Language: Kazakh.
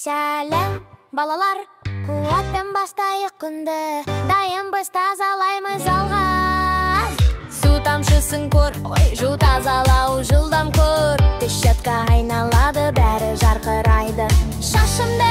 Сәлем, балалар, қуатпен бастайық күнді. Дайынбыз, тазалаймыз алға. Су тамшысын көр, ой, жу, тазалау жылдам көр. Тіс щетка айналады, бәрі жарқырайды. Шашымды